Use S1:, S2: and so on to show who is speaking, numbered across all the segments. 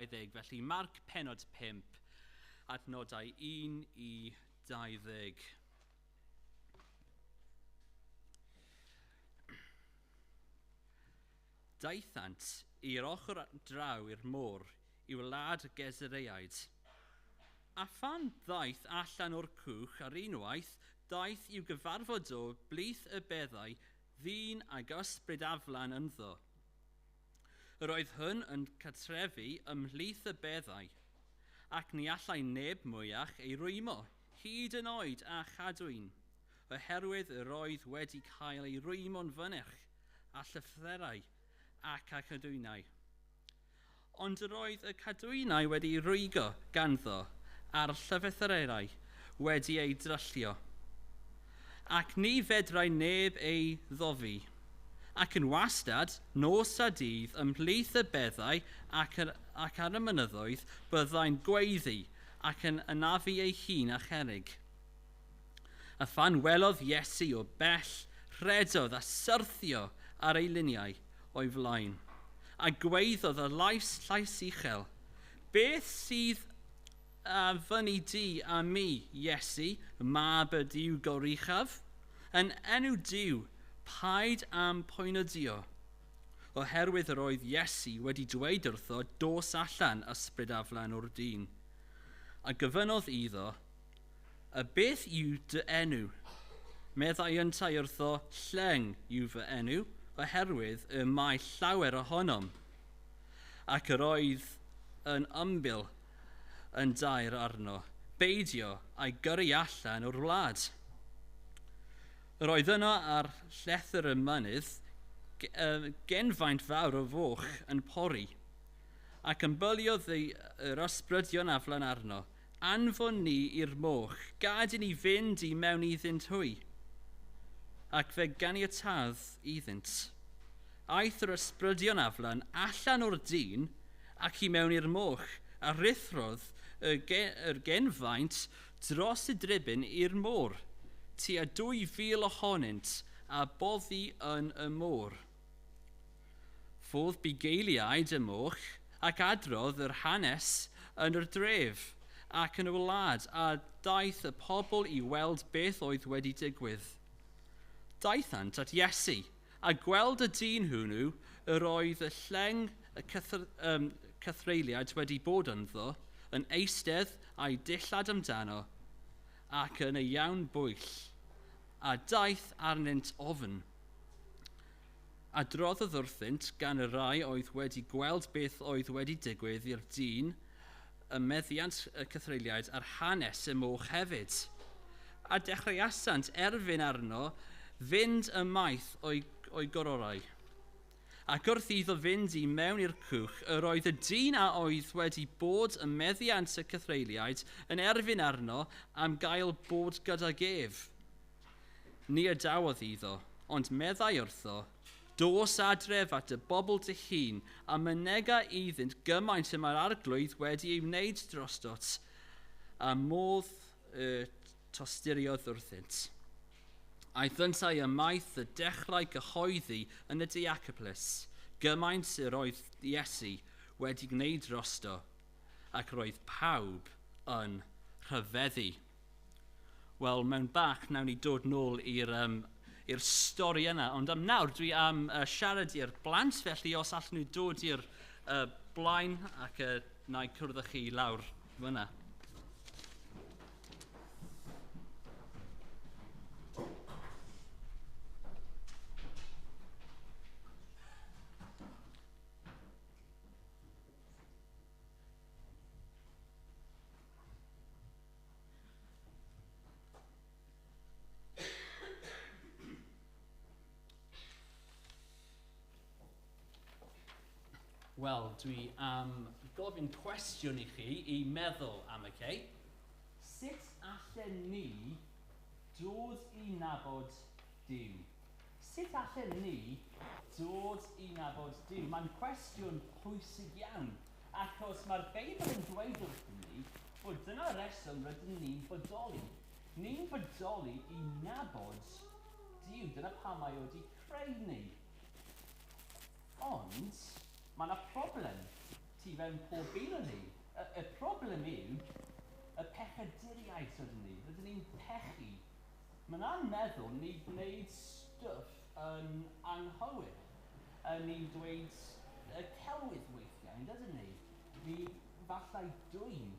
S1: 20, felly Marc pennod 5, adnodau 1 i 20. Daethant i'r ochr draw i'r môr i wlad y Gesareaid. A phan ddaeth allan o'r cwch ar unwaith, daeth i'w gyfarfod o blith y beddau ddyn ag ysbryd aflan ynddo. Yr oedd hwn yn cartrefu ymhlith y beddau, ac ni allai neb mwyach ei rwymo, hyd yn oed a chadwyn, oherwydd yr oedd wedi cael ei rwymo'n fynych a llythrennau ac â chadwynau. Ond yr oedd y cadwynau wedi rwygo ganddo a'r llythrennau wedi ei dryllio. Ac ni fedrai neb ei ddofi. Ac yn wastad, nos a dydd, ymhlith y beddau ac ar y mynyddoedd, byddai'n gweiddi ac yn anafu ei hun â cherrig. A phan welodd Iesu o bell, rhedodd a syrthio ar ei liniau o'i flaen, a gweiddodd â llais uchel, "Beth sydd a fyny di a mi, Iesu, mab y Duw goruchaf? Yn enw Duw, paid am poenydio." Oherwydd yr oedd Iesu wedi dweud wrtho, "Dos allan, ysbryd aflan o'r dyn." A gofynnodd iddo, "A beth yw dy enw?" Meddai yntau wrtho, "Lleng yw fy enw, oherwydd y mae llawer ohonom." Ac yr oedd yn ymbil yn daer arno, beidio a'i gyrru allan o'r wlad. Yr oedd yno ar llethr y mynydd genfaint fawr o foch yn pori, ac ymbyliodd yr ysbrydion aflan arno, "Anfon ni i'r moch, gad i ni fynd i mewn iddynt hwy." Ac fe ganiataodd iddynt. Aeth yr ysbrydion aflan allan o'r dyn ac i mewn i'r moch, a ruthrodd yr genfaint dros y dribyn i'r môr, tua 2,000 ohonynt, a boddi yn y môr. Ffodd bugeiliaid y moch ac adrodd yr hanes yn yr dref ac yn y wlad, a daeth y pobl i weld beth oedd wedi digwydd. Daethant at Iesu, a gweld y dyn hwnnw, yr oedd y lleng y cythreuliad wedi bod ynddo, yn eistedd a'i dillad amdano, ac yn ei iawn bwyll, a daeth arnynt ofn. Adroddodd wrthynt gan y rai oedd wedi gweld beth oedd wedi digwydd i'r dyn, y meddiant y cythreuliaid a'r hanes y moch hefyd. A dechreuasant erfyn arno fynd ymaith o'i gororau. Ac wrth iddo fynd i mewn i'r cwch, yr oedd y dyn a oedd wedi bod ym meddiant y cythreuliaid yn erfyn arno am gael bod gydag ef. Ni adawodd iddo, ond meddai wrtho, "Dos adref at y bobl dy hun, a mynega iddynt gymaint y mae'r arglwydd wedi ei wneud drostot," a modd y tosturiodd wrthynt. Aeth yntau ymaith y dechrau cyhoeddi yn y Decapolis, gymaint yr oedd Iesu wedi gwneud drosto, ac roedd pawb yn rhyfeddu. Wel, mewn bach, nawn ni dod nôl i'r stori yna, ond am nawr dwi am siarad i'r blant, felly os allan nhw dod i'r blaen ac na i cwrdd â chi lawr fyna. Wel, dwi am gofyn cwestiwn i chi i meddwl am, okay? Sut allen ni dod i nabod Duw? Sut allen ni dod i nabod Duw? Mae'n cwestiwn pwysig iawn, achos mae'r Beibl yn dweud wrthym ni bod dyna reswm rydyn ni'n bodoli. Ni'n bodoli i nabod Duw, dyna pam mae o wedi creu ni. Ond mae yna problem. tu fewn pob un o ni. Y problem yw, y pechaduriaid ydyn ni. Rydyn ni'n pechu. Mae'n anmeddwl ni gwneud stwff yn anghywir. Ni'n dweud y celwydd weithiau, yn dydyn ni? Ni falle dwyn.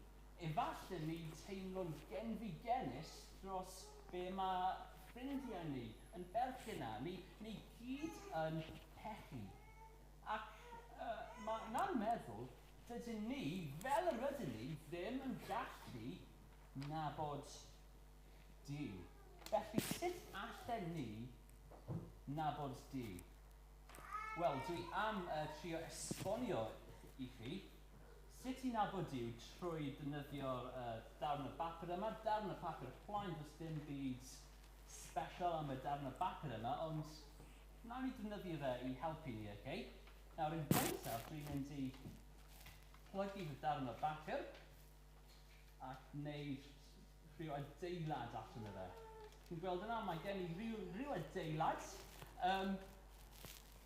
S1: Efallai ni'n teimlo'n genfigennus dros be mae ffrindiau ni yn berchen â. Ni gyd yn pechu. Ac mae'n meddwl, dydyn ni, fel yr ydyn ni, ddim yn gallu nabod Duw. Felly, sut allen ni nabod Duw? Wel, dwi am trio esbonio i chi sut i nabod Duw trwy defnyddio'r darn o bapur yma. Darn o papur plaen, does dim byd special am y darn o bapur yma, ond nawn ni defnyddio fe i helpu ni, okay? Nawr, yn gyntaf, dwi'n mynd i plygu fy darn o bapur ac wneud rhyw adeilad allan o fe. Chi'n gweld yna, mae gen i rhyw adeilad.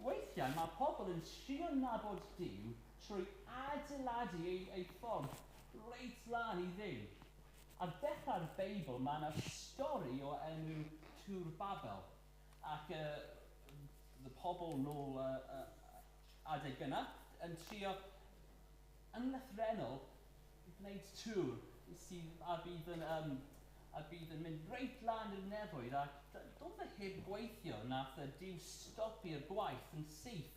S1: Weithiau mae pobl yn trio nabod Duw trwy adeiladu ei ffordd reit lan i Dduw. Ar dechrau'r Beibl mae yna stori o enw Tŵr Babel. Ac y pobl nôl adeg yna yn trio yn lythrennol gwneud tŵr sydd a bydd yn mynd reit lan i'r nefoedd, ac doedd e heb gweithio, nath y Duw stopio'r gwaith yn syth.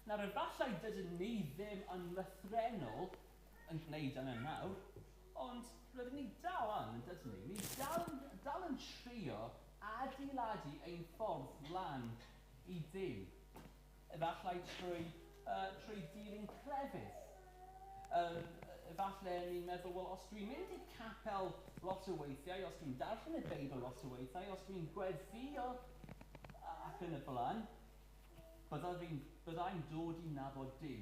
S1: Nawr, efallai dydyn ni ddim yn lythrennol yn gwneud yna nawr, ond rydyn ni dal yn, dydyn ni? Ni dal yn trio adeiladu ein ffordd lan i Dduw. Efallai trwy dilyn crefydd. Efallai ni'n meddwl, wel, os dwi'n mynd i'r capel lot o weithiau, os dwi'n darllen y Beibl lot o weithiau, os dwi'n gweddïo ac yn y blaen, byddai'n dod i nabod Duw.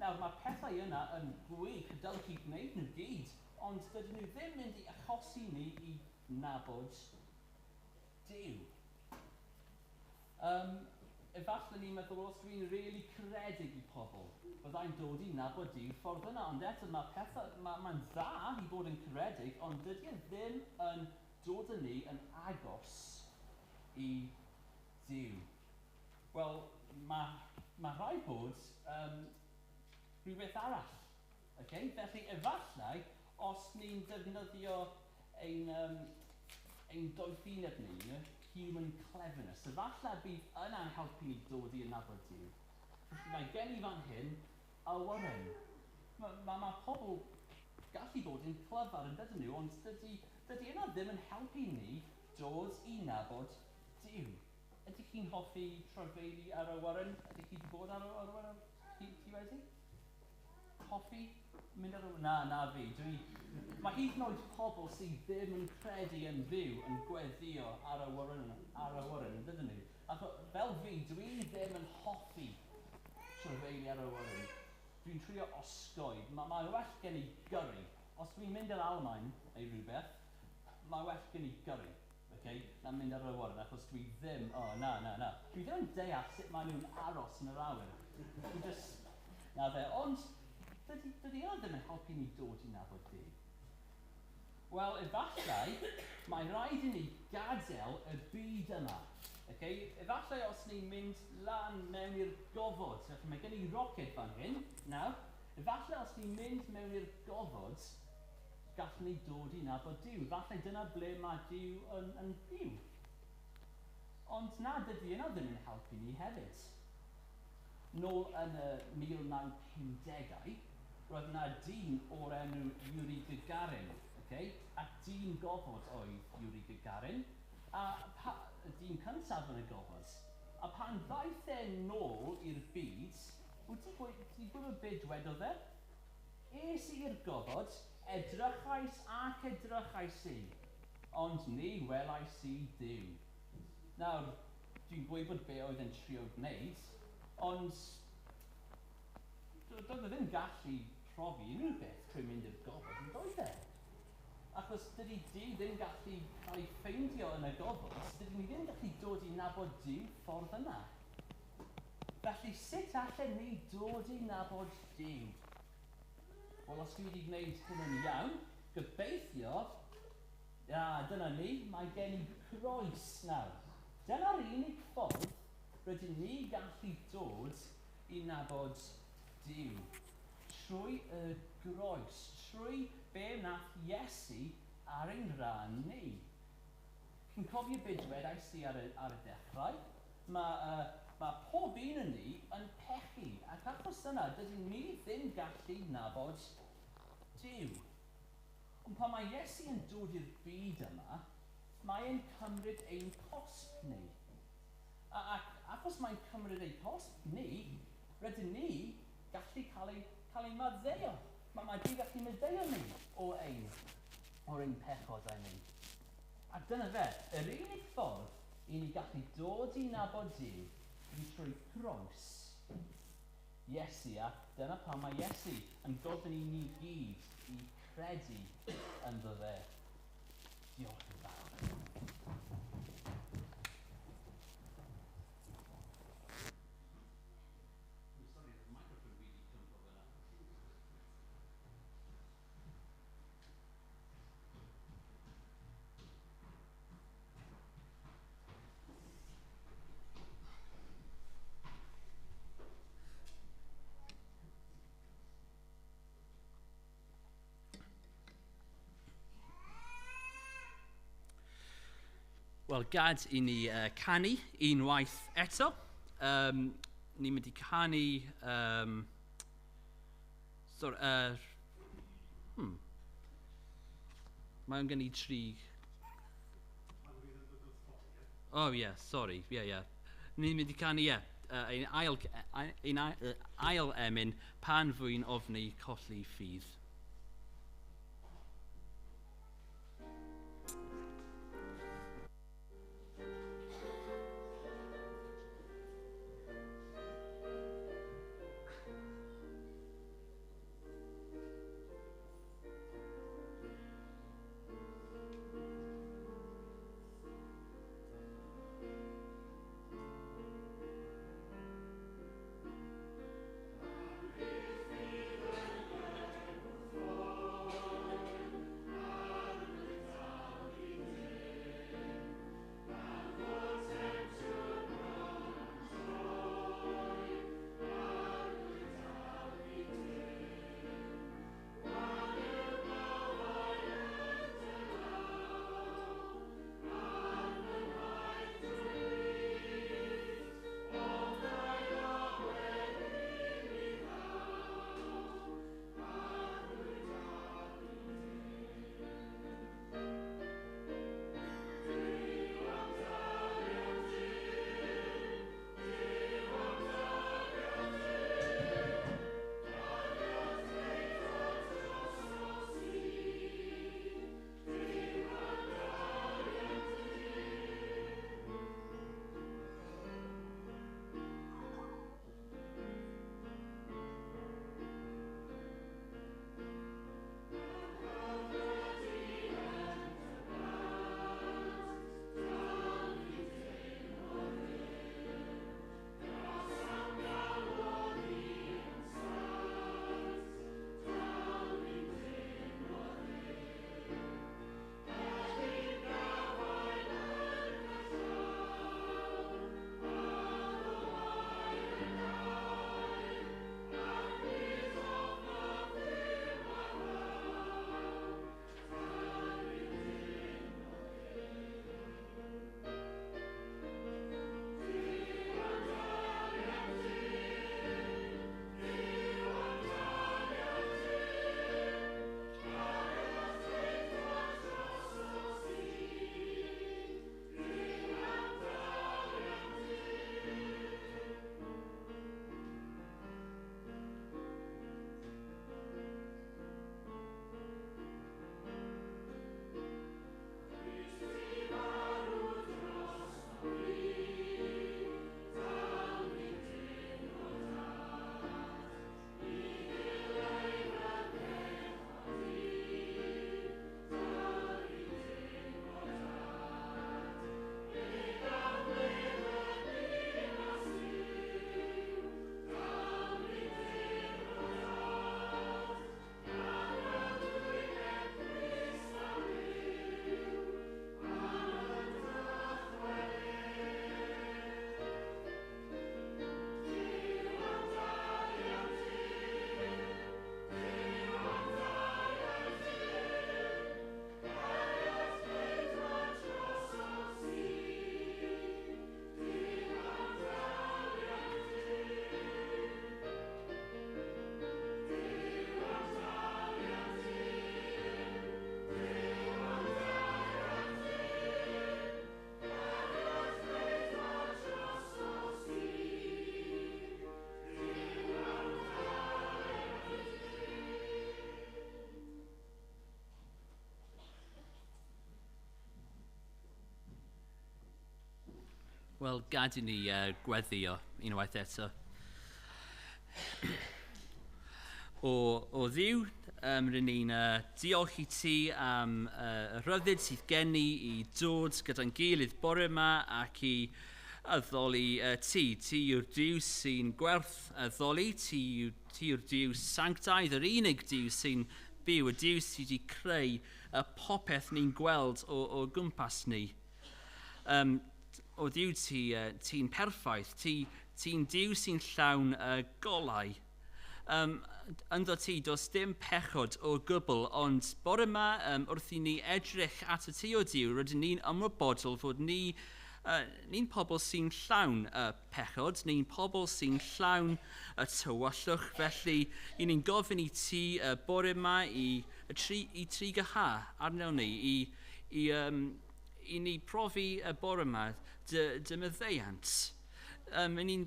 S1: Nawr, mae pethau yna yn gwych, dylech chi gwneud nhw gyd, ond dydyn nhw ddim mynd i achosi ni i nabod Duw. Efallai ni'n meddwl, os dwi'n really caredig i pobl, byddai'n dod i nabod Duw ffordd yna, ond eto mae'n dda i bod yn caredig, ond dydy e ddim yn dod â ni yn agos i Duw. Wel, mae rhaid bod rhywbeth arall. Okay? Felly, efallai, os ni'n defnyddio ein doethineb ni, human cleverness, efallai bydd yna'n helpu ni dod i nabod Duw. Mae gen i fan hyn awyren. Mae pobl gallu bod yn clyfar yn dydyn nhw, ond dydy yna ddim yn helpu ni dod i nabod Duw. Ydych chi'n hoffi trafeili ar awyren? Ydych chi wedi bod ar awyren? Ti wedi? Hoffi mynd ar awyren? Na fi. Mae hyd yn oed pobl sydd ddim yn credu yn Dduw yn gweddïo ar awyren, yn dydyn nhw. Ac fel fi, dwi ddim yn hoffi trafeili ar awyren. Dwi'n trio osgoi. Mae well gen i gyrru. Os dwi'n mynd i'r Almaen neu rhywbeth, mae well gen i gyrru. Okay, na mynd ar awyren, achos dwi ddim, na. Dwi ddim yn deall sut maen nhw'n aros yn yr awyr. Dwi just, na fe, ond dydy yna ddim yn helpu ni dod i nabod Duw. Wel, efallai, mae rhaid i ni gadael y byd yma. Okay? Efallai os ni'n mynd lan mewn i'r gofod, felly mae gen i roced fan hyn, nawr, efallai os ni'n mynd mewn i'r gofod, gallwn ni dod i nabod Duw. Falle dyna ble mae Duw yn byw. Ond na, dydy yna ddim yn helpu ni hefyd. Nôl yn y 1950au, roedd yna dyn o'r enw Yuri Gagarin. Okay? A dyn gofod oedd Yuri Gagarin. A y dyn cyntaf yn y gofod. A pan ddaeth e nôl i'r byd, wyt ti'n gwybod beth dwedodd e? Es i'r gofod, edrychais ac edrychais i, ond ni welais i Dduw. Nawr, dwi'n gwybod be oedd yn trio gwneud, ond doedd e ddim gallu profi unrhyw beth trwy mynd i'r gofod, yn doedd e? Achos dydy Duw ddim gallu cael ei ffeindio yn y gofod, dydy ni ddim gallu dod i nabod Duw ffordd yna. Felly, sut allen ni dod i nabod Duw? Wel, os dwi wedi gwneud hyn yn iawn, gobeithio, a dyna ni, mae gen i croes nawr. Dyna'r unig ffordd rydyn ni gallu dod i nabod Duw. Trwy y groes, trwy be wnaeth Iesu ar ein rhan ni. Chi'n cofio beth dwedais i ar y dechrau? Mae pob un yn ni yn pechu, ac achos yna, dydyn ni ddim gallu nabod Duw. Ond pan mae Iesu yn dod i'r byd yma, mae e'n cymryd ein cosb ni. Ac achos mae'n cymryd ein cosb ni, rydyn ni gallu cael ein maddeuo. Mae Duw gallu maddeuo ni o'r ein pechodau ni. A dyna fe, yr unig ffordd i ni gallu dod i nabod Duw yw trwy croes Iesu, a dyna pam mae Iesu yn gofyn i ni gyd i credu ynddo fe. Diolch yn fawr. Sorry, the microphone really cwmpo fyna. Wel, gad i ni canu unwaith eto. Ni'n mynd i canu... Mae'n gen i tri... Oh, yeah, sorry. Yeah. Ni'n mynd i canu, yeah. Ein ail emyn, Pan Fwy'n Ofni Colli Ffydd.
S2: Amen.
S1: Wel, gad i ni gweddio unwaith eto. O Dduw, rydyn ni'n diolch i ti am y rhyddid sydd gen ni i dod gyda'n gilydd bore yma ac i addoli ti. Ti yw'r Duw sy'n gwerth addoli, ti yw'r Duw sanctaidd, yr unig Duw sy'n byw, y Duw sydd wedi creu y popeth ni'n gweld o gwmpas ni. O Dduw, ti'n perffaith, ti'n Duw sy'n llawn golau. Ynddo ti, does dim pechod o gwbl, ond bore yma, wrth i ni edrych at y ti o Duw, rydyn ni'n ymwybodol fod ni'n pobl sy'n llawn pechod, ni'n pobl sy'n llawn y tywyllwch, felly i ni'n gofyn i ti bore yma i trigaha arno ni, i ni profi y bore yma dy maddeuant. Ni'n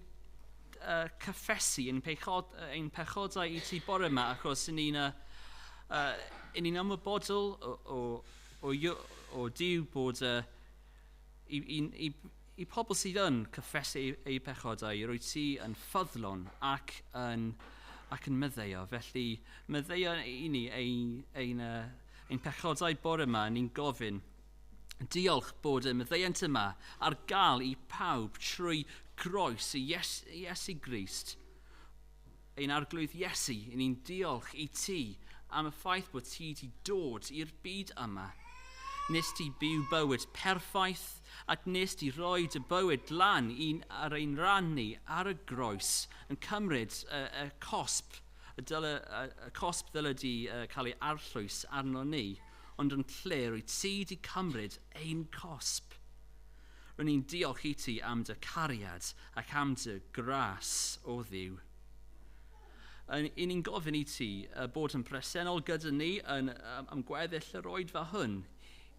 S1: cyffesu ein pechodau i ti bore yma, achos ni'n ymwybodol o Duw bod i pobl sydd yn cyffesu eu pechodau, rwy ti yn ffyddlon ac yn maddeuo. Felly maddeuo i ni ein pechodau bore yma, ni'n gofyn. Diolch bod y maddeuant yma ar gael i pawb trwy groes i Iesu Grist. Ein arglwydd Iesu, ni'n diolch i ti am y ffaith bod ti wedi dod i'r byd yma. Nes ti byw bywyd perffaith ac nes ti roi dy bywyd lan ar ein rhan ni ar y groes yn cymryd y cosb, y cosb ddyle di cael ei arllwys arno ni, ond yn lle rwy ti wedi cymryd ein cosb. Rwy'n ni'n diolch i ti am dy cariad ac am dy gras o Dduw. I ni'n gofyn i ti bod yn presennol gyda ni yn am gweddill yr oedfa hwn,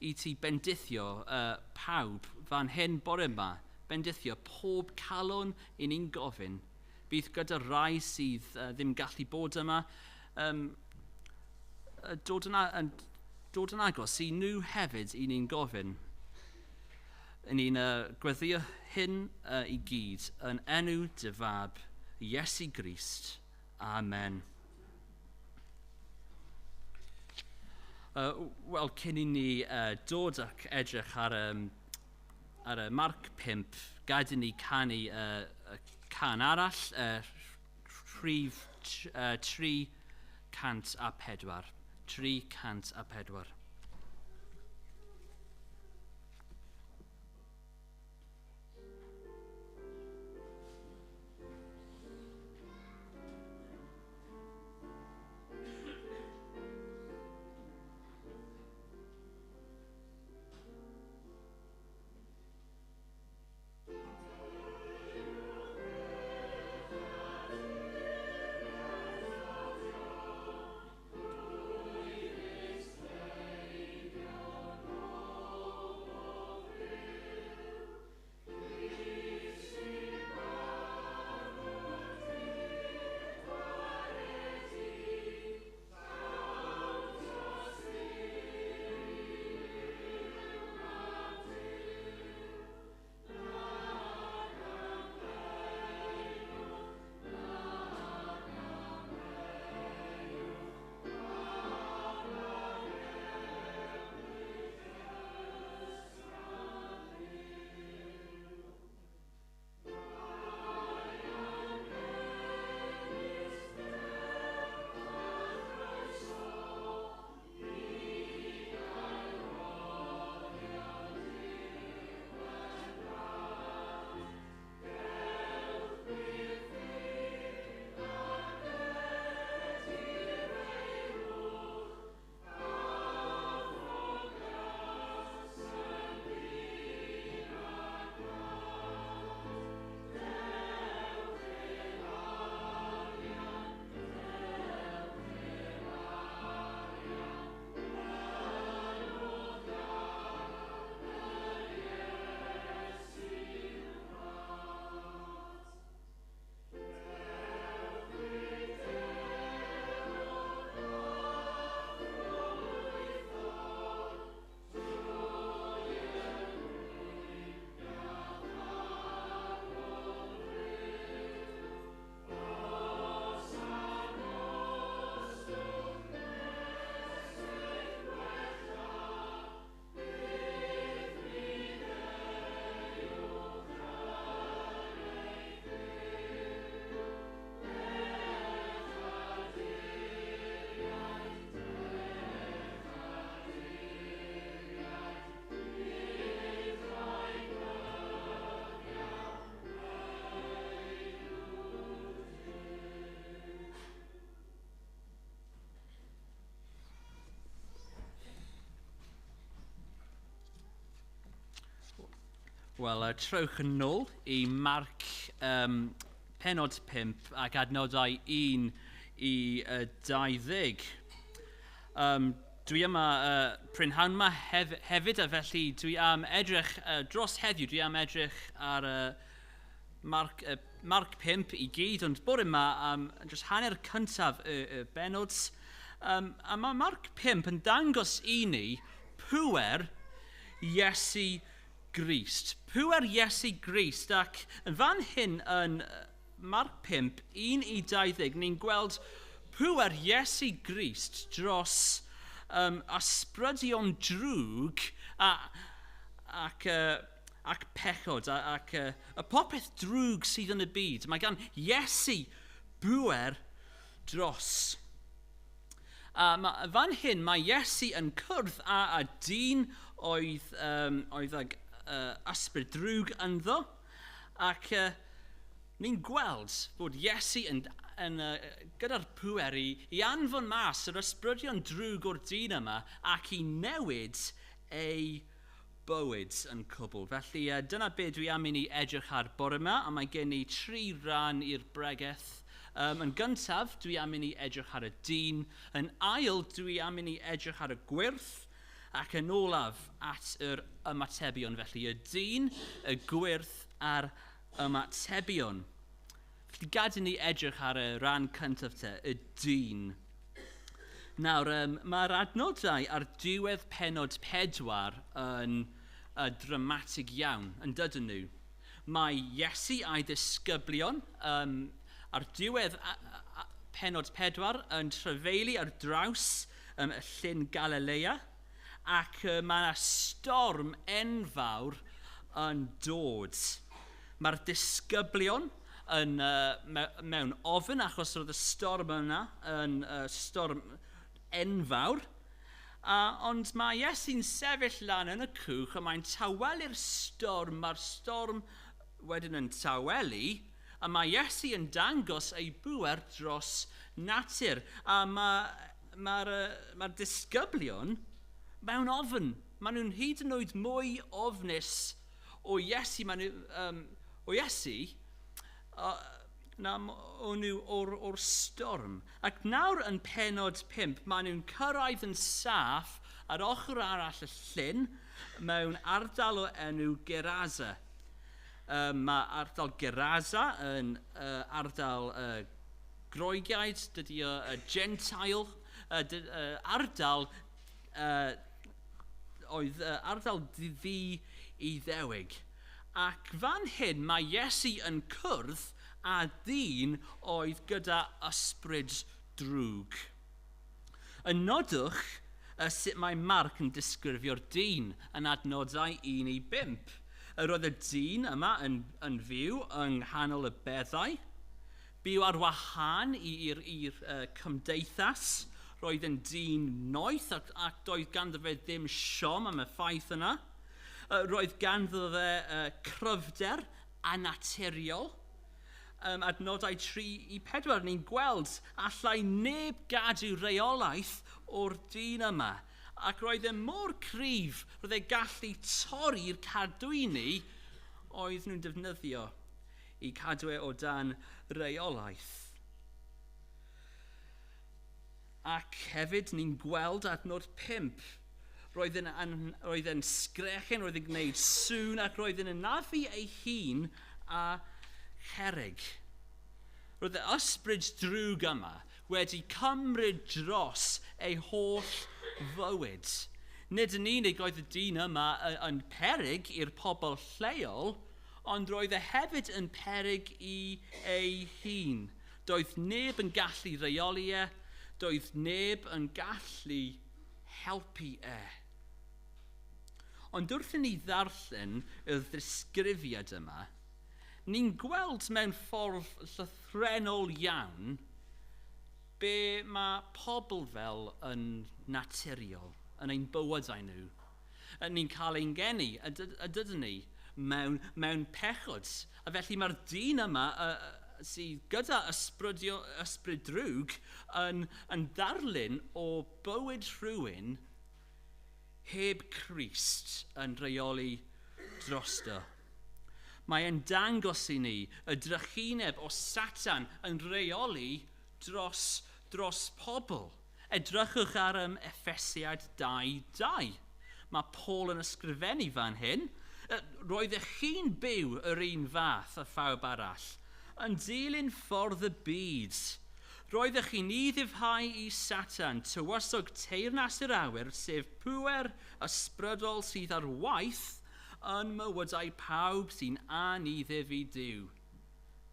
S1: i ti bendithio pawb fan hyn bore yma, bendithio pob calon i ni'n gofyn. Bydd gyda rai sydd ddim gallu bod yma, dod yn agos i nhw hefyd i ni'n gofyn. Ni'n gweddio hyn i gyd yn enw dy fab, Iesu Grist. Amen. Wel, cyn i ni dod ac edrych ar y Marc 5, gad i ni canu can arall, rhif 304. 304. Wel, trowch yn ôl i Marc penod 5 ac adnodau 1 i 20. Dwi yma prynhawn yma hefyd, a felly dwi am edrych, dros heddiw, dwi am edrych ar Marc 5 i gyd, ond bore yma am dros hanner cyntaf y bennod. A mae Marc 5 yn dangos i ni pŵer Iesu Grist. Pŵer Iesu Grist, ac yn fan hyn yn Marc 5, 1 i 20, ni'n gweld pŵer Iesu Grist dros ysbrydion drwg ac pechod ac y popeth drwg sydd yn y byd. Mae gan Iesu bŵer dros. Fan hyn mae Iesu yn cwrdd â dyn oedd ag ysbryd drwg ynddo, ac ni'n gweld bod Iesu yn gyda'r pŵer i anfon mas yr ysbrydion drwg o'r dyn yma ac i newid ei bywyd yn cwbl. Felly dyna be dwi am i ni edrych ar bore yma, a mae gen i 3 rhan i'r bregeth. Yn gyntaf, dwi am i ni edrych ar y dyn. Yn ail, dwi am i ni edrych ar y gwyrth. Ac yn olaf, at yr ymatebion. Felly, y dyn, y gwyrth a'r ymatebion. Felly, gad i ni edrych ar y rhan cyntaf te, y dyn. Nawr, mae'r adnodau ar diwedd penod 4 yn dramatig iawn, yn dydyn nhw. Mae Iesu a'i ddisgyblion ar diwedd penod 4 yn trafeili ar draws y llyn Galilea, ac mae yna storm enfawr yn dod. Mae'r disgyblion yn, mewn ofn achos roedd y storm yna yn storm enfawr. Ond mae Iesu'n sefyll lan yn y cwch a mae'n tawelu'r storm. Mae'r storm wedyn yn tawelu, a mae Iesu yn dangos ei bŵer dros natur. A mae'r disgyblion mewn ofn. Maen nhw'n hyd yn oed mwy ofnus o Iesu, maen nhw, o Iesu na o nhw o'r storm. Ac nawr yn penod 5, maen nhw'n cyrraedd yn saff ar ochr arall y llyn mewn ardal o enw Gerasa. Mae ardal Gerasa yn ardal Groegiaid, dydy o Gentile, ardal oedd ardal ddi i ddewig. Ac fan hyn mae Iesu yn cwrdd â dyn oedd gyda ysbryd drwg. Yn nodwch sut mae Marc yn disgrifio'r dyn yn adnodau 1 i 5. Yr oedd y dyn yma yn fyw yng nghanol y beddau, byw ar wahân i'r cymdeithas. Roedd yn dyn noeth ac doedd ganddo fe ddim siom am y ffaith yna. Roedd ganddo fe cryfder annaturiol. Adnodau 3 i 4, ni'n gweld allai neb gadw reolaeth o'r dyn yma. Ac roedd e mor cryf, roedd e gallu torri'r cadwyni oedd nhw'n defnyddio i cadw e o dan reolaeth. Ac hefyd ni'n gweld adnod 5. Roedd e'n sgrechen, roedd e'n gwneud sŵn ac roedd e'n anafu ei hun a cherrig. Roedd y ysbryd drwg yma wedi cymryd dros ei holl fywyd. Nid yn unig oedd y dyn yma yn peryg i'r pobl lleol, ond roedd e hefyd yn peryg i ei hun. Doedd neb yn gallu reoli e, doedd neb yn gallu helpu e. Ond wrth i ni ddarllen y ddisgrifiad yma, ni'n gweld mewn ffordd llythrennol iawn be mae pobl fel yn naturiol, yn ein bywydau nhw. Ni'n cael ein geni, a dydyn ni, mewn pechod. A felly mae'r dyn yma sydd gyda ysbryd drwg yn ddarlun o bywyd rhywun heb Crist yn rheoli drosto. Mae e'n dangos i ni y drychineb o Satan yn rheoli dros pobl. Edrychwch ar Effesiaid 2:2. Mae Paul yn ysgrifennu fan hyn. Roeddech chi'n byw yr un fath a phawb arall, yn dilyn ffordd y byd. Roeddech chi'n ufuddhau i Satan, tywysog teyrnas yr awyr, sef pŵer ysbrydol sydd ar waith yn mywydau pawb sy'n anufudd i Dduw.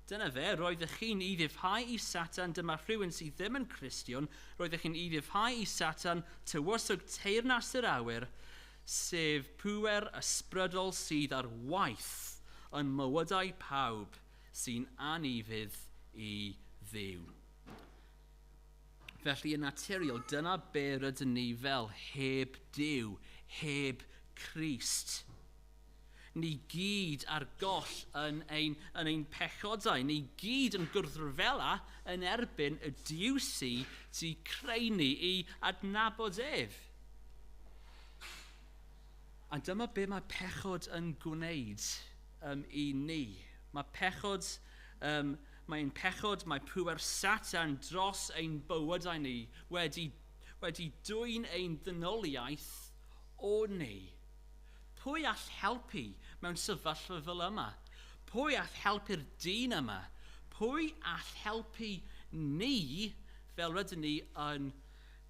S1: Dyna fe, roeddech chi'n ufuddhau i Satan, dyma rhywun sydd ddim yn Cristion, roeddech chi'n ufuddhau i Satan, tywysog teyrnas yr awyr, sef pŵer ysbrydol sydd ar waith yn mywydau pawb sy'n anufudd i Dduw. Felly yn naturiol, dyna be rydyn ni fel heb Duw, heb Crist. Ni gyd ar goll yn ein pechodau. Ni gyd yn gwrthryfela yn erbyn y Duw sy 'di creu ni i adnabod ef. A dyma be mae pechod yn gwneud i ni. Mae'n pechod, mae pŵer Satan dros ein bywydau ni wedi dwyn ein dynoliaeth o ni. Pwy all helpu mewn sefyllfa fel yma? Pwy all helpu'r dyn yma? Pwy all helpu ni fel rydyn ni yn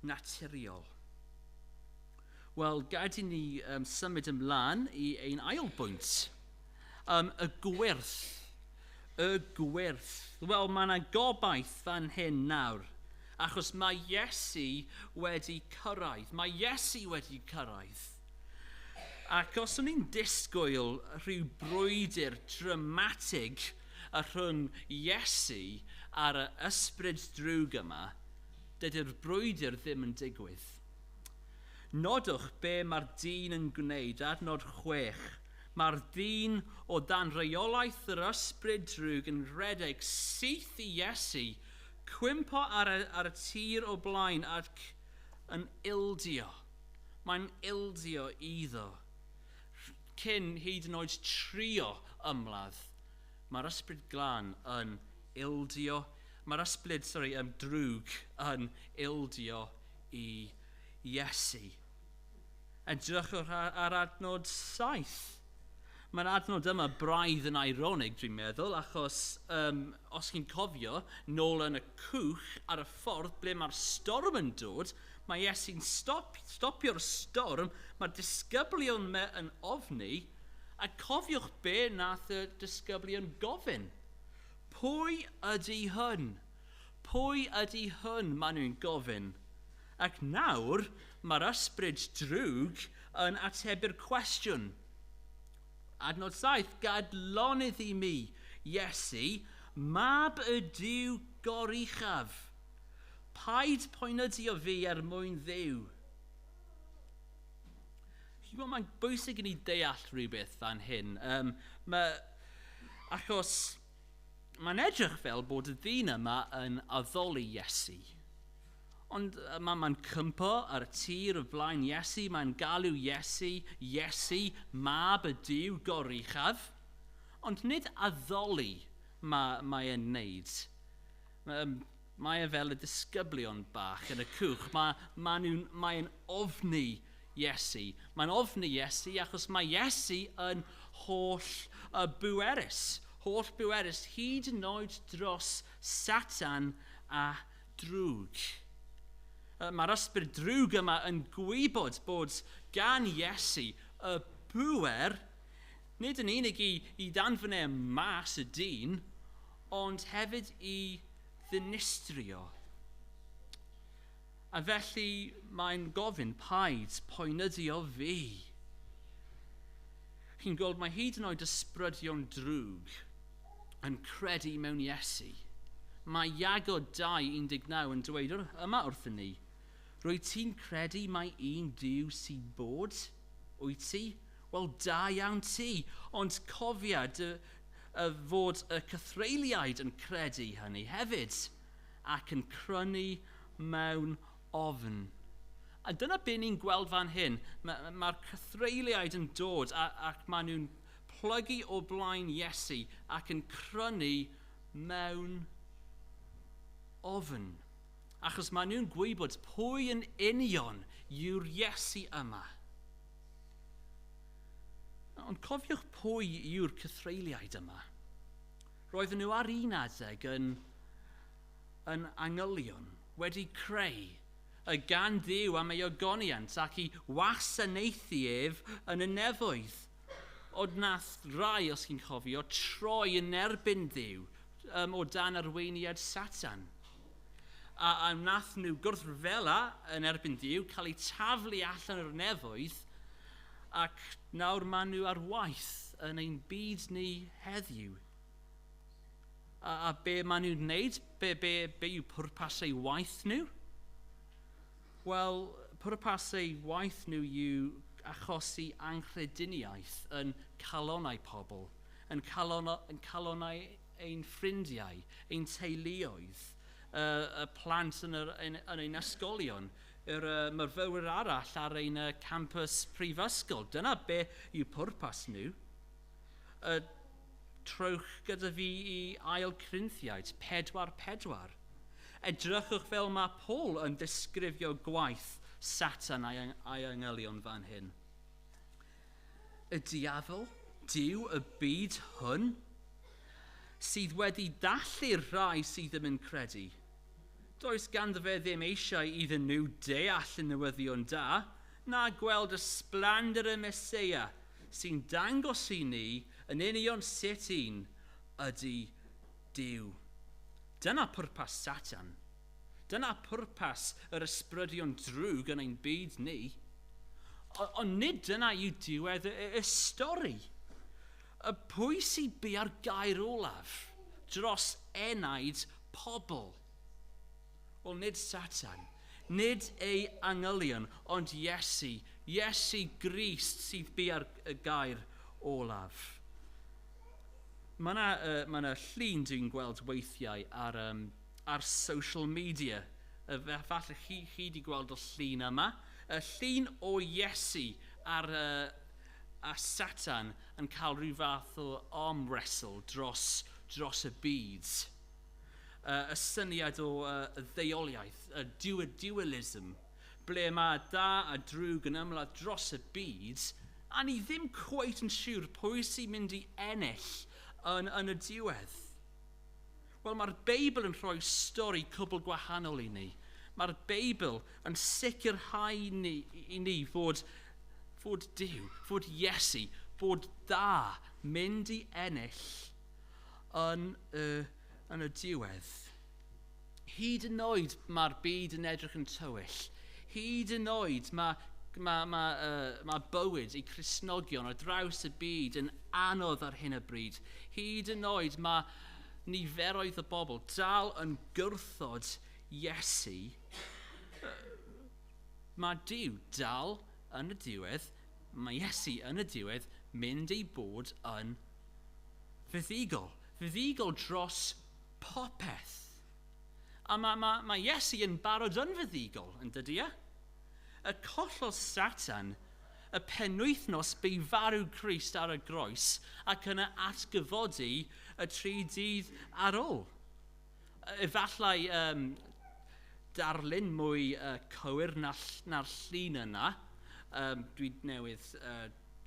S1: naturiol? Wel, gad i ni symud ymlaen i ein ail bwynt. Y gwyrth. Y gwyrth. Wel, mae yna gobaith fan hyn nawr. Achos mae Iesu wedi cyrraedd. Mae Iesu wedi cyrraedd. Ac os o'n i'n disgwyl rhyw brwydr dramatig y rhwng Iesu a'r ysbryd drwg yma, dydy'r brwydr ddim yn digwydd. Nodwch be mae'r dyn yn gwneud, adnod 6. Mae'r dyn o dan reolaeth yr ysbryd drwg yn rhedeg syth i Iesu, cwympo ar y tir o blaen ac yn ildio. Mae'n ildio iddo. Cyn hyd yn oed trio ymladd, mae'r ysbryd glân yn ildio, mae'r ysbryd, sorry, drwg yn ildio i Iesu. Edrychwch ar adnod 7. Mae'r adnod yma braidd yn ironig, dwi'n meddwl, achos os chi'n cofio, nôl yn y cwch ar y ffordd ble mae'r storm yn dod, mae Iesu'n stopio'r storm, mae'r disgyblion me yn ofni, a cofiwch be nath y disgyblion gofyn. "Pwy ydy hwn? Pwy ydy hwn?" maen nhw'n gofyn. Ac nawr, mae'r ysbryd drwg yn atebu'r cwestiwn. Adnod 7, "Gad lonydd i mi, Iesu, mab y Duw goruchaf. Paid poenydio fi er mwyn Dduw." Mae'n bwysig i ni deall rhywbeth fan hyn. Achos mae'n edrych fel bod y ddyn yma yn addoli Iesu. Ond mae'n cwympo ar y tir o flaen Iesu, mae'n galw Iesu, "Iesu, mab y Duw goruchaf." Ond nid addoli mae e'n neud. Mae e fel y disgyblion bach yn y cwch. Mae'n ofni Iesu. Mae'n ofni Iesu achos mae Iesu yn holl bwerus. Holl bwerus hyd yn oed dros Satan a drwg. Mae'r ysbryd drwg yma yn gwybod bod gan Iesu y pŵer, nid yn unig i danfon e mas y dyn, ond hefyd i ddinistrio. A felly mae'n gofyn, "Paid poenydio fi." Chi'n gweld, mae hyd yn oed ysbrydion drwg yn credu mewn Iesu. Mae Iago 2.19 yn dweud yma wrthyn ni, "Rwyt ti'n credu mai un Duw sy'n bod? Wyt ti? Wel, da iawn ti. Ond cofia dy, y fod y cythreuliaid yn credu hynny hefyd ac yn crynu mewn ofn." A dyna be ni'n gweld fan hyn. Mae'r cythreuliaid yn dod ac maen nhw'n plygu o blaen Iesu ac yn crynu mewn ofn. Achos maen nhw'n gwybod pwy yn union yw'r Iesu yma. Ond cofiwch pwy yw'r cythreuliaid yma. Roedden nhw ar un adeg yn angylion wedi creu y gan Dduw am ei ogoniant ac i wasanaethu ef yn y nefoedd. Ond nath rai, os chi'n cofio, troi yn erbyn Dduw o dan arweiniad Satan. A nath nhw gwrthryfela yn erbyn Duw, cael eu taflu allan o'r nefoedd, ac nawr maen nhw ar waith yn ein byd ni heddiw. A be maen nhw'n wneud? Be yw pwrpas eu waith nhw? Wel, pwrpas eu waith nhw yw achosi anghrediniaeth yn calonnau pobl, yn calonnau ein ffrindiau, ein teuluoedd, y plant yn ein ysgolion, yr myfyrwyr arall ar ein campus prifysgol. Dyna be yw pwrpas nhw. Trowch gyda fi i Ail Corinthiaid 4:4. Edrychwch fel mae Paul yn disgrifio gwaith Satan a'i angylion fan hyn. Y diafol, Duw y byd hwn, sydd wedi dallu'r rhai sydd ddim yn credu. Does ganddo fe ddim eisiau iddyn nhw deall y newyddion da, na gweld y sblander y Meseia sy'n dangos i ni yn union sut un ydy Duw. Dyna pwrpas Satan. Dyna pwrpas yr ysbrydion drwg yn ein byd ni. Ond nid dyna yw diwedd y stori. Y pwy sy'n bia'r gair olaf dros enaid pobl? Wel, nid Satan, nid ei angylion, ond Iesu, Iesu Grist sydd bia'r gair olaf. Mae yna llun dwi'n gweld weithiau ar social media. Falle chi wedi gweld y llun yma. Y llun o Iesu a Satan yn cael rhyw fath o arm wrestle dros y byd. Y syniad o ddeuoliaeth, y dualism, ble mae da a drwg yn ymladd dros y byd, a ni ddim cweit yn siŵr pwy sy'n mynd i ennill yn y diwedd. Wel, mae'r Beibl yn rhoi stori cwbl gwahanol i ni. Mae'r Beibl yn sicrhau i ni fod Duw, fod Iesu, bod da mynd i ennill yn y diwedd. Hyd yn oed mae'r byd yn edrych yn tywyll. Hyd yn oed mae bywyd i Cristnogion ar draws y byd yn anodd ar hyn o bryd. Hyd yn oed mae niferoedd o bobl dal yn gwrthod Iesu. Mae Duw dal yn y diwedd, mae Iesu yn y diwedd mynd i bod yn fuddugol. Fuddugol dros popeth. A mae Iesu yn barod yn fuddugol, yn dydy e? Y collodd Satan y penwythnos bu farw Crist ar y groes ac yna atgyfodi y 3 dydd ar ôl. Efallai darlun mwy cywir na'r llun yna, dwi newydd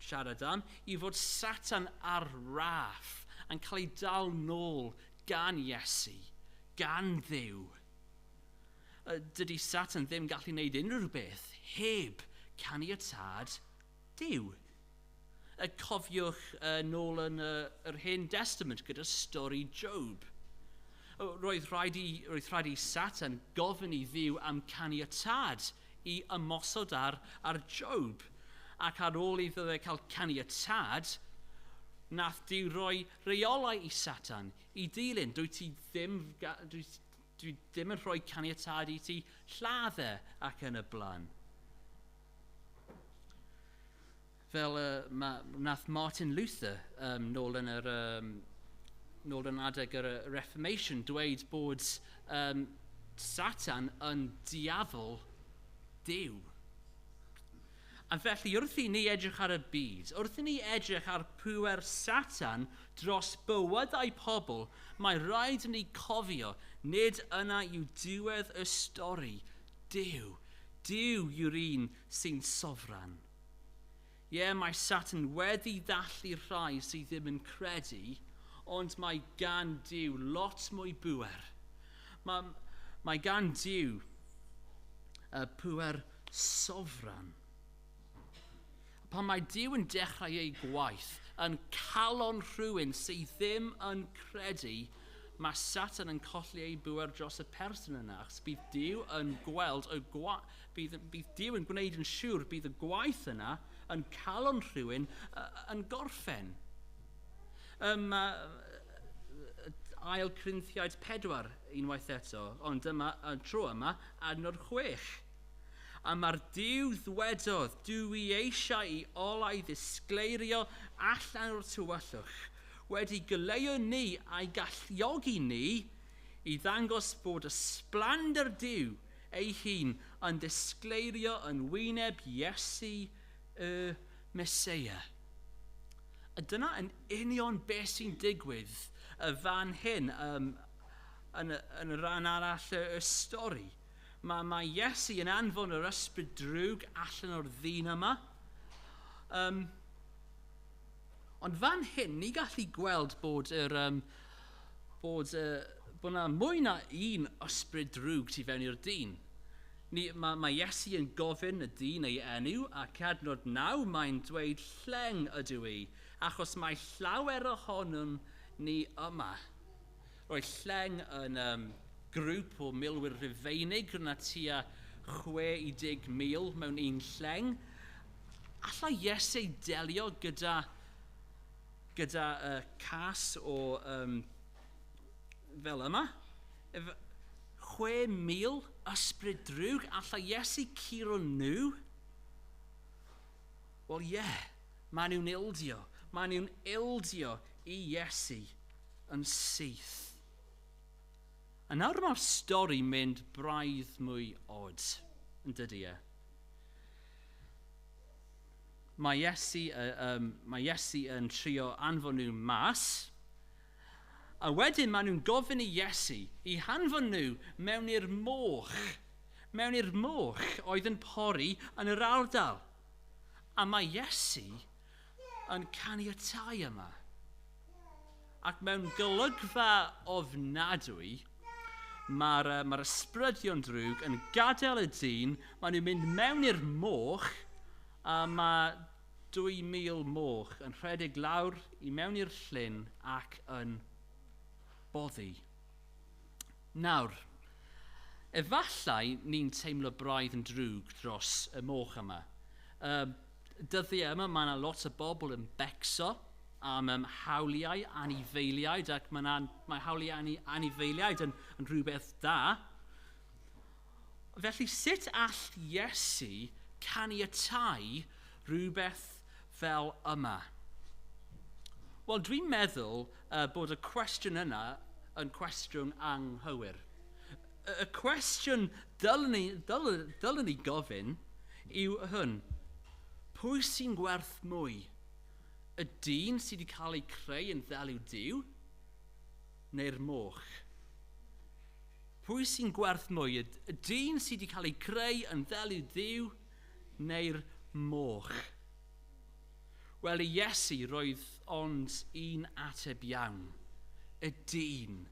S1: siarad am, i fod Satan ar raff yn cael ei dal nôl gan Iesu, gan Dduw. Dydy Satan ddim gallu gwneud unrhyw beth heb caniatâd Duw. Cofiwch nôl yn yr Hen Testament gyda stori Job. Roedd rhaid i Satan gofyn i Dduw am caniatâd i ymosod ar Job. Ac ar ôl iddo fe cael caniatâd, nath Duw roi reolau i Satan i dilyn. Dwi ddim yn rhoi caniatâd i ti lladd e ac yn y blaen. Fel nath Martin Luther nôl yn adeg yr Reformation dweud bod Satan yn diafol Duw. A felly, wrth i ni edrych ar y byd, wrth i ni edrych ar pŵer Satan dros bywydau pobl, mae rhaid i ni cofio, nid yna yw diwedd y stori. Duw, Duw yw'r un sy'n sofran. Ie, yeah, mae Satan wedi ddallu rhai sydd ddim yn credu, ond mae gan Duw lot mwy bŵer. Mae gan Duw y pŵer sofran. Pan mae Duw yn dechrau ei gwaith yn calon rhywun sydd ddim yn credu, mae Satan yn colli ei bŵer dros y person yna, achos bydd Duw yn gweld y bydd Duw yn gwneud yn siŵr bydd y gwaith yna yn calon rhywun yn gorffen. Ail Corinthiaid 4 unwaith eto, ond dyma, y tro yma, adnod 6. A mae'r Duw ddwedodd, dw i eisiau i olau ddisgleirio allan o'r tywyllwch, wedi goleuo ni a'i galluogi ni i ddangos bod ysblander Duw ei hun yn disgleirio yn wyneb Iesu y Meseia. A dyna yn union beth sy'n digwydd y fan hyn yn y rhan arall y stori. Mae Iesu yn anfon yr ysbryd drwg allan o'r ddyn yma. Ond fan hyn, ni gallu gweld bod yna mwy na un ysbryd drwg tu fewn i'r dyn. Mae Iesu yn gofyn y dyn ei enw, ac adnod 9 mae'n dweud lleng ydw i, achos mae llawer ohonom ni yma. Roedd lleng yn grŵp o milwyr Rufeinig, yna tua 60,000 mewn un lleng. Alla Iesu delio gyda cas o fel yma? 6,000 ysbryd drwg, alla Iesu curo nhw? Wel ie, yeah, maen nhw'n ildio. Maen nhw'n ildio i Iesu yn syth. A nawr mae'r stori mynd braidd mwy od, yn dydy e? Mae Iesu yn trio anfon nhw mas, a wedyn maen nhw'n gofyn i Iesu i hanfon nhw mewn i'r moch oedd yn pori yn yr ardal. A mae Iesu yn caniatáu yma. Ac mewn golygfa ofnadwy, mae'r ysbrydion drwg yn gadael y dyn, maen nhw'n mynd mewn i'r moch, a mae 2,000 moch yn rhedeg lawr i mewn i'r llyn ac yn boddi. Nawr, efallai ni'n teimlo braidd yn drwg dros y moch yma. Dyddiau yma, mae yna lot o bobl yn becso am hawliau anifeiliaid, ac mae hawliau anifeiliaid yn rhywbeth da. Felly, sut all Iesu caniatáu rhywbeth fel yma? Wel, dwi'n meddwl bod y cwestiwn yna yn cwestiwn anghywir. Y cwestiwn dylwn ni gofyn yw hwn. Pwy sy'n gwerth mwy? Y dyn sydd wedi cael ei creu yn ddelw Duw, neu'r moch? Pwy sy'n gwerth mwy? Y dyn sydd wedi cael ei creu yn ddelw Duw, neu'r moch? Wel, i Iesu roedd ond un ateb iawn. Y dyn.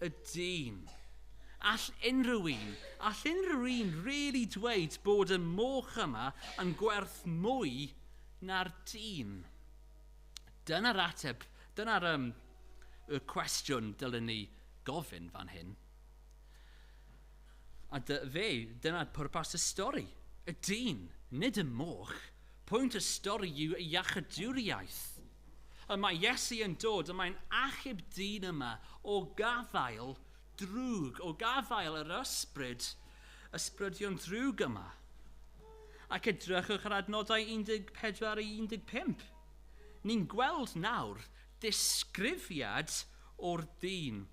S1: Y dyn. All unrhyw un really dweud bod y moch yma yn gwerth mwy na'r dyn? Dyna'r ateb, dyna'r y cwestiwn dylen ni gofyn fan hyn. A dyna'r pwrpas y stori. Y dyn, nid y moch. Pwynt y stori yw iachydwriaeth. A mae Iesu yn dod, a mae'n achub dyn yma o gafael drwg, o gafael yr ysbrydion drwg yma. Ac edrychwch ar adnodau 14 i 15. Ni'n gweld nawr disgrifiad o'r dyn.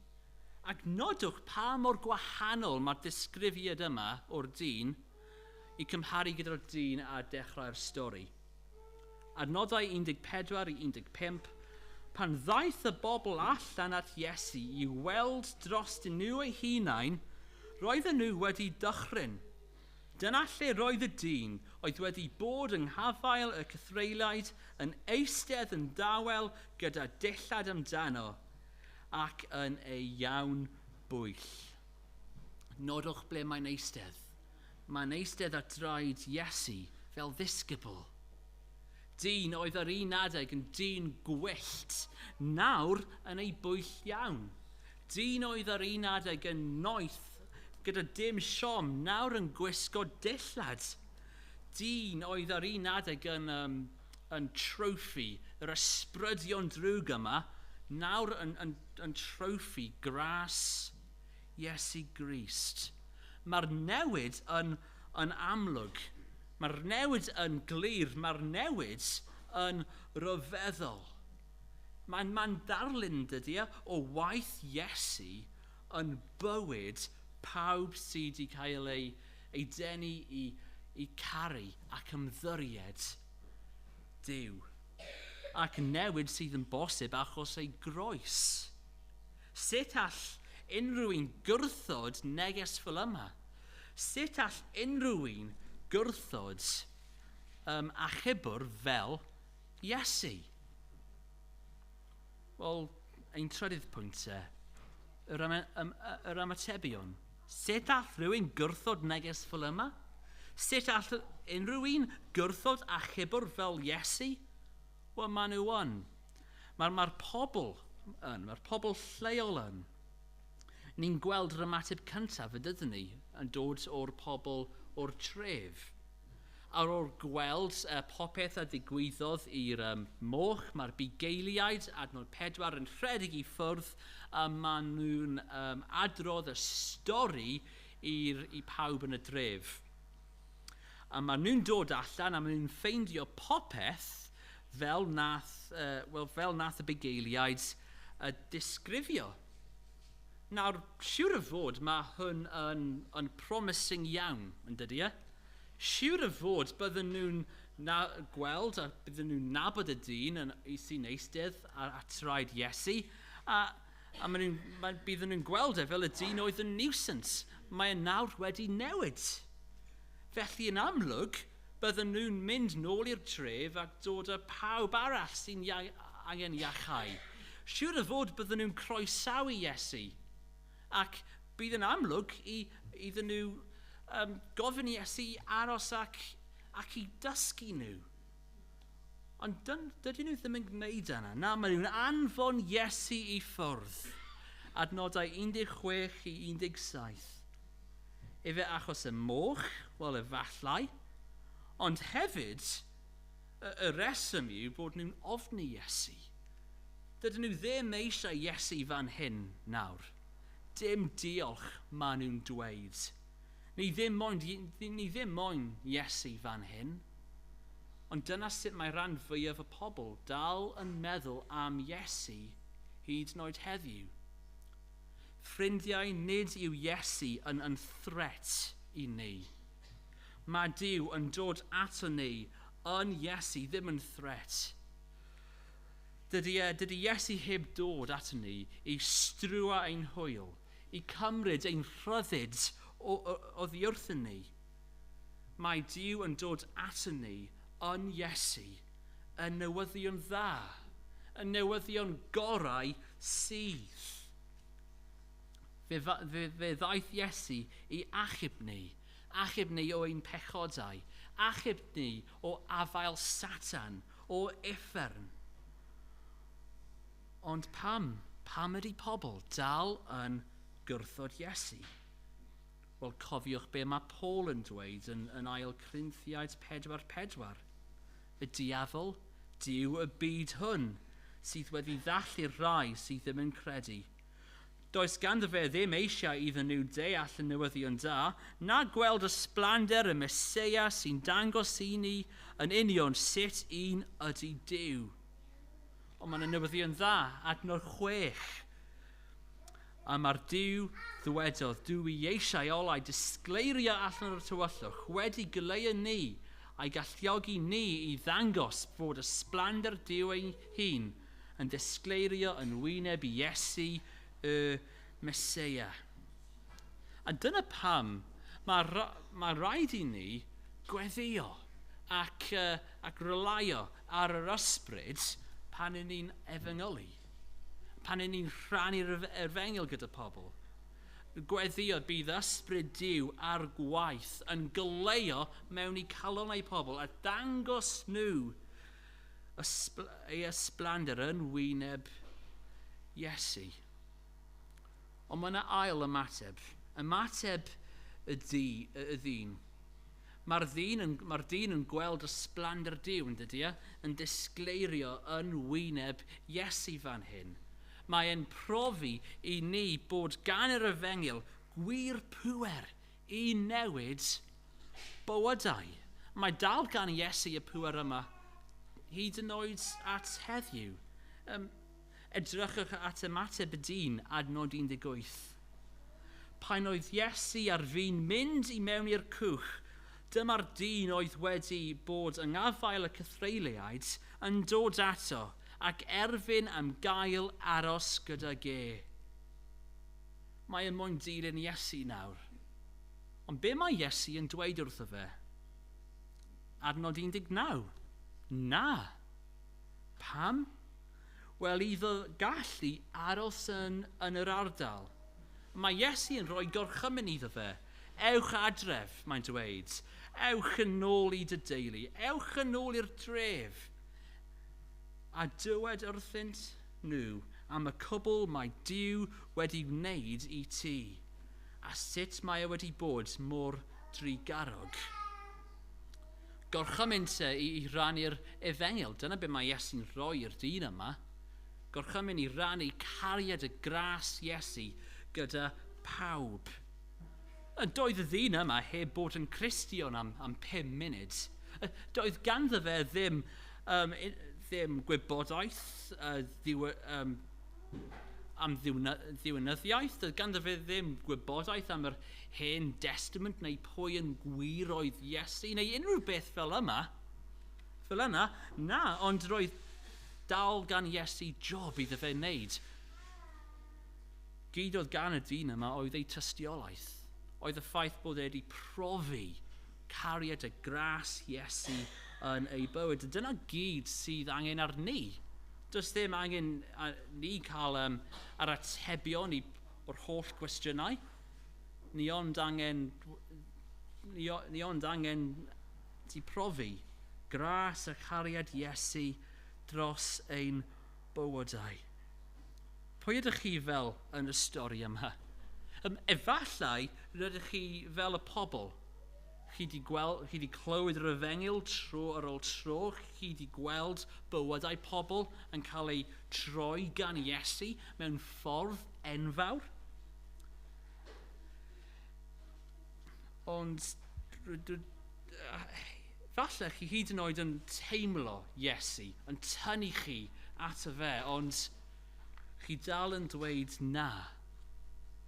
S1: Ac nodwch pa mor gwahanol mae'r disgrifiad yma o'r dyn I cymharu gyda'r dyn a dechrau'r stori. Adnodau 14 i 15, pan ddaeth y bobl allan at Iesu i weld drostyn nhw eu hunain, roedden nhw wedi dychryn. Dyna lle roedd y dyn oedd wedi bod yng nghafael y cythreuliaid yn eistedd yn dawel gyda dillad amdano ac yn ei iawn bwyll. Nodwch ble mae'n eistedd. Mae'n eistedd at draed Iesu fel ddisgybl. Dyn oedd ar un adeg yn dyn gwyllt, nawr yn ei bwyll iawn. Dyn oedd ar un adeg yn noeth gyda dim siom, nawr yn gwisgo dillad. Dyn oedd ar un adeg yn trophy, yr ysbrydion drwg yma, nawr yn trophy gras Iesu Grist. Mae'r newid yn amlwg. Mae'r newid yn glir. Mae'r newid yn rhyfeddol. Mae'n darlun, dydy e, o waith Iesu yn bywyd pawb sydd wedi cael ei denu i caru ac ymddiried Duw. Ac newid sydd yn bosib achos ei groes. Sut all unrhyw un gwrthod neges fel yma? Sut all unrhyw un gwrthod achubwr fel Iesu? Wel, ein trydydd pwynt e, yr ymatebion. Sut all rhywun gwrthod neges fel yma? Sut all unrhyw un gwrthod achubwr fel Iesu? Wel, maen nhw yn. Mae'r pobl yn, mae'r pobl lleol yn. Ni'n gweld yr ymateb cyntaf y dydyn ni yn dod o'r pobl o'r tref. Ar ôl gweld popeth a ddigwyddodd i'r moch, mae'r bugeiliaid adnod 4 yn rhedeg i ffwrdd a maen nhw'n adrodd y stori i pawb yn y dref. A maen nhw'n dod allan a maen nhw'n ffeindio popeth fel nath y bugeiliaid disgrifio. Nawr, siŵr o fod mae hwn yn promising iawn, yn dydy e? Siŵr o fod bydden nhw'n gweld a bydden nhw'n nabod y dyn sy'n eistedd ar traed Iesu, a bydden nhw'n gweld e fel y dyn oedd yn nuisance. Mae e nawr wedi newid. Felly yn amlwg, bydden nhw'n mynd nôl i'r tref ac dod â pawb arall sy'n angen iachau. Siŵr o fod bydden nhw'n croesawu Iesu. Ac bydd yn amlwg iddyn nhw gofyn i Iesu aros ac i dysgu nhw. Ond dydyn nhw ddim yn gwneud yna. Na, maen nhw'n anfon Iesu i ffwrdd. Adnodau 16 i 17. Efe achos y moch, wel efallai, ond hefyd y reswm yw bod nhw'n ofni Iesu. Dydyn nhw ddim eisiau Iesu fan hyn nawr. Dim diolch, maen nhw'n dweud. Ni ddim moyn Iesu fan hyn. Ond dyna sut mae rhan fwyaf y pobl dal yn meddwl am Iesu hyd yn oed heddiw. Ffrindiau, nid yw Iesu yn threat i ni. Mae Duw yn dod ato ni yn Iesu, ddim yn threat. Dydy Iesu heb dod ato ni i strwa ein hwyl, i cymryd ein rhyddid oddi wrthyn ni. Mae Duw yn dod ato ni yn Iesu, y newyddion dda, y newyddion gorau sydd. Fe ddaeth Iesu i achub ni o ein pechodau, achub ni o afael Satan, o uffern. Ond pam ydy pobl dal yn gwrthod Iesu? Wel, cofiwch be mae Paul yn dweud yn 2 Corinthiaid 4:4. Y diafol, Duw y byd hwn, sydd wedi ddallu'r rhai sydd ddim yn credu. Does ganddo fe ddim eisiau iddyn nhw deall y newyddion da, na gweld y sblander y Meseia sy'n dangos i ni yn union sut un ydy Duw. Ond mae'n newyddion dda, adnod 6. A mae'r Duw ddwedodd, "Dw i eisiau olau disgleirio allan o'r tywyllwch wedi goleuo ni a'i galluogi ni i ddangos bod ysblander Duw ei hun yn disgleirio yn wyneb Iesu y Meseia." A dyna pam mae rhaid i ni gweddio ac relaio ar yr ysbryd pan y'n ni'n efengylu, pan y'n ni'n rhannu'r efengyl gyda pobl. Gweddio bydd ysbryd Duw ar gwaith yn goleuo mewn i calonnau pobl a dangos nhw ei ysblander yn wyneb Iesu. Ond mae yna ail ymateb. Ymateb y ddyn. Mae'r dyn yn gweld ysblander Duw, yn dydy e? Yn disgleirio yn wyneb Iesu fan hyn. Mae e'n profi i ni bod gan yr efengyl gwir pŵer i newid bywydau. Mae dal gan Iesu y pŵer yma hyd yn oed at heddiw. Edrychwch at ymateb y dyn, adnod 18. Pan oedd Iesu ar fin mynd i mewn i'r cwch, dyma'r dyn oedd wedi bod yng ngafael y cythreuliaid yn dod ato ac erfyn am gael aros gydag e. Mae e'n moyn dilyn Iesu nawr. Ond be mae Iesu yn dweud wrtho fe? Adnod 19. Na. Pam? Wel, iddo gallu aros yn yr ardal. Mae Iesu yn rhoi gorchymyn iddo fe. "Ewch adref," mae'n dweud. "Ewch yn ôl i dy deulu. Ewch yn ôl i'r dref. A dywed wrthynt nhw am y cwbl mae Duw wedi wneud i ti. A sut mae e wedi bod mor drugarog." Gorchymyn te i rannu'r efengyl. Dyna beth mae Iesu'n rhoi i'r dyn yma. Gorchymyn i rannu cariad y gras Iesu gyda pawb. Doedd y ddyn yma heb bod yn Cristion am 5 munud. Doedd ganddo fe ddim gwybodaeth am ddiwinyddiaeth. Doedd ganddo fe ddim gwybodaeth am yr Hen Testament neu pwy yn gwir oedd Iesu neu unrhyw beth fel yma. Fel yna, na, ond roedd dal gan Iesu job iddo fe wneud. Gyd oedd gan y dyn yma oedd ei tystiolaeth. Oedd y ffaith bod e wedi profi cariad y gras Iesu yn ei bywyd. Dyna gyd sydd angen ar ni. Does ddim angen ni cael yr atebion o'r holl gwestiynau. Ni ond angen ti profi gras a chariad Iesu dros ein bywydau. Pwy ydych chi fel yn y stori yma? Efallai rydych chi fel y pobl. Chi 'di clywed yr efengyl tro ar ôl tro. Chi 'di gweld bywydau pobl yn cael eu troi gan Iesu mewn ffordd enfawr. Ond falle chi hyd yn oed yn teimlo Iesu, yn tynnu chi ato fe, ond chi dal yn dweud na.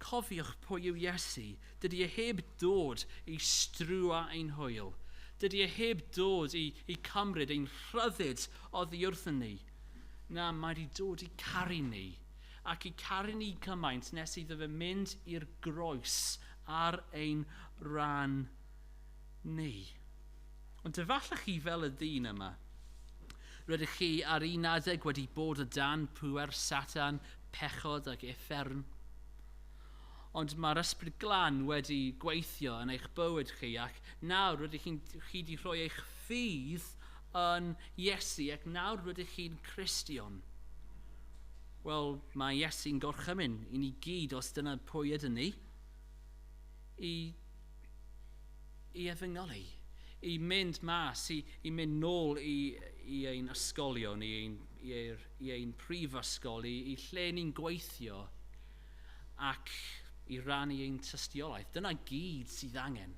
S1: Cofiwch pwy yw Iesu. Dydy e heb dod i strwa ein hwyl. Dydy e heb dod i cymryd ein rhyddid oddi wrthyn ni. Na, mae wedi dod i caru ni. Ac i caru ni cymaint nes iddo fe mynd i'r groes ar ein rhan ni. Ond efallai chi fel y dyn yma. Rydych chi ar un adeg wedi bod o dan pŵer Satan, pechod ac uffern. Ond mae'r Ysbryd Glân wedi gweithio yn eich bywyd chi ac nawr rydych chi wedi rhoi eich ffydd yn Iesu ac nawr rydych chi'n Cristion. Wel, mae Iesu'n gorchymyn i ni gyd, os dyna pwy ydyn ni, i efengylu, i mynd mas, i mynd nôl i ein ysgolion, i ein prifysgol, i lle ni'n gweithio ac i rannu ein tystiolaeth. Dyna gyd sydd angen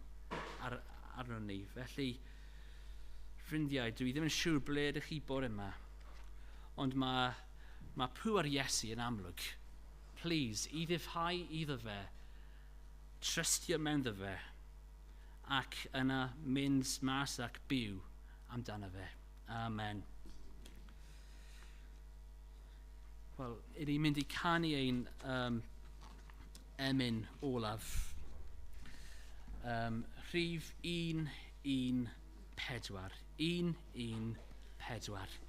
S1: arno ni. Felly, ffrindiau, dwi ddim yn siŵr ble ydych chi bore yma, ond mae pŵer Iesu yn amlwg. Please, ufuddhau iddo fe, trystio mewn fe, ac yna mynd mas ac byw amdano fe. Amen. Wel, i ni'n mynd i canu ein emyn olaf. Rhif 1, 1, 4. 1, 1, 4.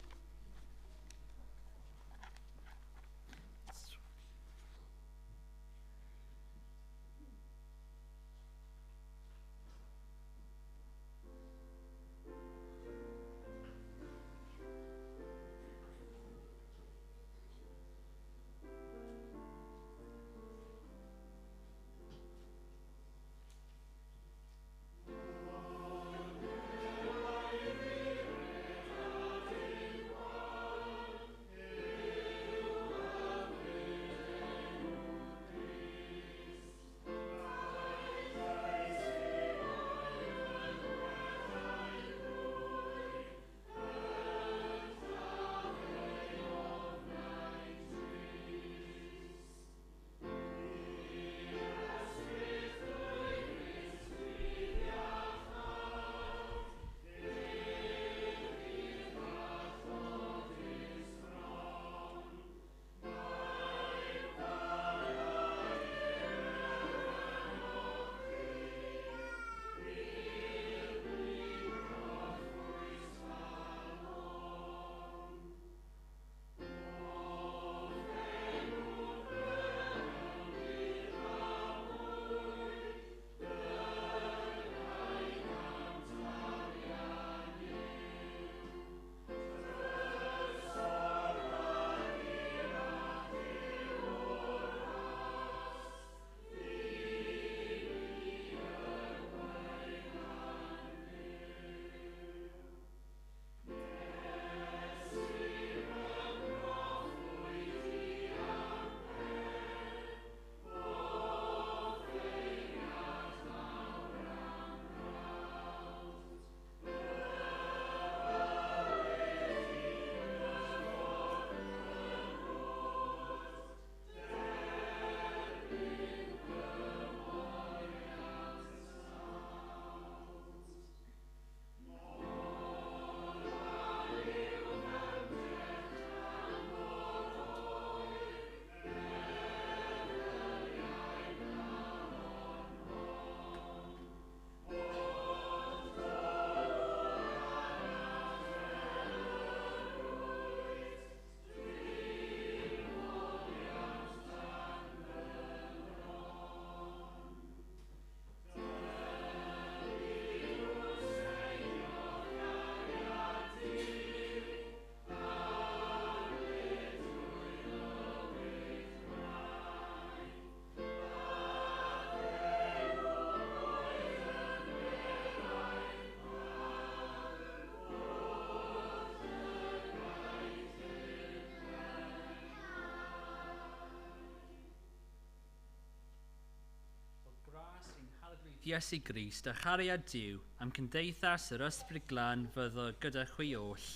S1: Iesu Grist a chariad Duw am cymdeithas yr Ysbryd Glân fyddo gyda chwi oll.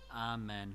S1: Amen.